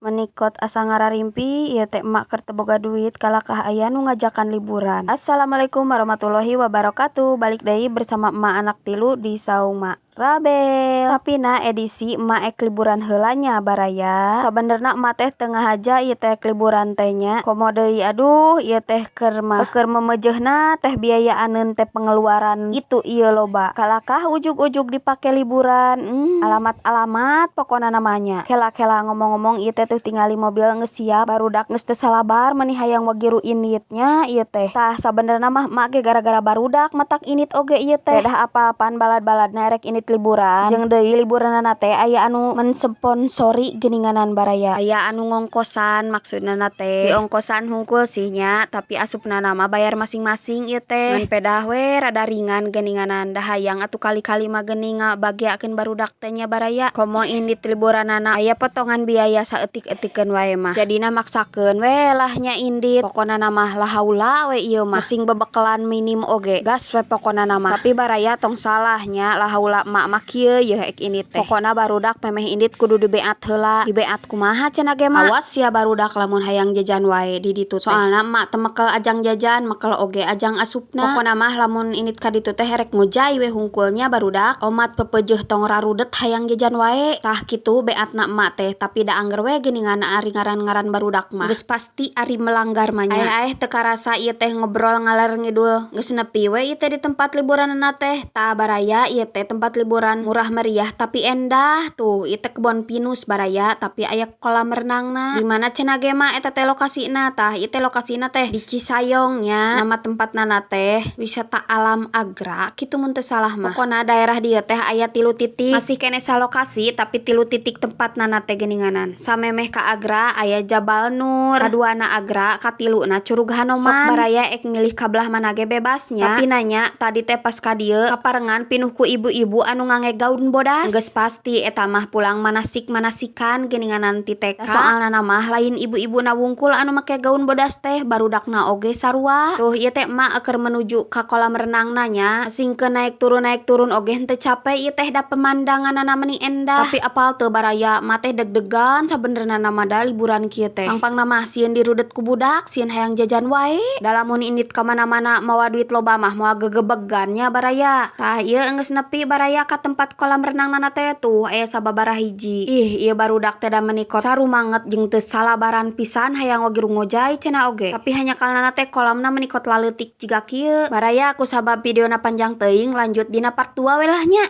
Menikot asa ngararimpi ieu teh emak keur teu boga duit kalakah aya nu ngajakan liburan. Assalamualaikum warahmatullahi wabarakatuh. Balik deui bersama emak anak tilu di saung Mak Rabel. Tapi na edisi emak ek liburan heula nya, baraya. Sabenerna emak teh teu ngahaja ieu teh liburan teh nya. Komo deui, aduh, ieu teh keur mah keur meumeujeuna teh biayaaneun teh pengeluaran itu ieu loba. Kalakah ujug-ujug dipake liburan. Alamat-alamat pokona mah nya. Kela-kela, ngomong-ngomong, ieu teh tuh tingali mobil geus siap, barudak geus teu salabar meuni hayang wagiru indit nya ieu teh. Tah, sabenerna mah emak ge gara-gara barudak matak indit oge ieu teh. Pedah apal-apan balad-baladna erek indit liburan. Jeung deui liburanna teh aya anu mensponsori geuninganan, baraya. Aya anu ngongkosan maksudna teh. Diongkosan hungkul sih nya, tapi asupna mah bayar masing-masing ieu teh. Ngan pedah we rada ringan geuninganan, da hayang atuh kali-kali mah geuning ngabageakeun barudak teh nya, baraya. Komo indit liburanana aya potongan biaya saeutik-eutikeun wae mah. Jadina maksakeun we lah nya indit. Pokona mah la haula we ieu mah. Masing bebekelan minim oge gas we pokona mah. Tapi baraya, tong salah nya, la haula emak mah kieu yeuh ek indit teh. Pokona barudak memeh indit kudu dibeat heula. Dibeat kumaha cenah ge mah. Awas sia barudak lamun hayang jajan wae di ditu teh. Soalna emak teu mekel ajang jajan, mekel oge ajang asupna. Pokona mah lamun indit ka ditu teh erek ngojay we hungkul nya, barudak. Omat pepeujeuh tong rarudet hayang jajan wae. Tah, kitu beatna emak teh, tapi da angger we geuningan ari ngaran-ngaran barudak mah. Geus pasti ari melanggar mah nya. Aeh-aeh, teu karasa ieu teh ngobrol ngaler ngidul. Geus nepi we ieu teh di tempat liburanna teh. Tah, baraya, ieu teh tempat liburan murah meriah tapi endah. Tuh, ieu teh kebon pinus, baraya, tapi aya kolam renangna. Di mana cenah ge mah eta teh lokasina? Tah, ieu teh lokasina teh di Cisayong nya. Nama tempatna teh Wisata Alam Agra kitu mun teu salah mah. Pokona daerah dieu teh aya tilu titik. Masih keneh salokasi, tapi tilu titik tempatna teh geuninganan. Samemeh ka Agra aya Jabal Nur, kaduana Agra, katiluna Curug Hanoman. Sok baraya ek milih ka belah mana ge bebas nya. Tapi nanya tadi teh pas ka dieu kaparengan pinuh ku ibu-ibu anu ngangge gaun bodas. Geus pasti eta mah pulang manasik-manasikan geuninganan ti TK. Soalna mah lain ibu-ibuna wungkul anu make gaun bodas teh, barudakna oge sarua. Tuh, ieu teh emak keur menuju ka kolam renangna nya. Singkeun naek turun oge henteu capek ieu teh, da pemandanganna meni endah. Tapi apal teu, baraya, emak teh deg-degan sabenerna mah da liburan kieu teh. Pangpangna mah sieun dirudet ku budak, sieun hayang jajan wae. Da lamun indit ka mana-mana mawa duit loba mah moal gegebegan nya, baraya. Tah, ieu geus nepi, baraya, ka tempat kolam renangna teh. Tuh aya sababaraha hiji. Ih, ieu barudak teh da meuni kot sarumanget jeung teu salabaran pisan, hayang wagiru ngojay cenah oge. Tapi hanjakalna teh kolamna meuni kot laleutik jiga kieu. Baraya, kusabab videona panjang teuing, lanjut dina part 2 we lah nya.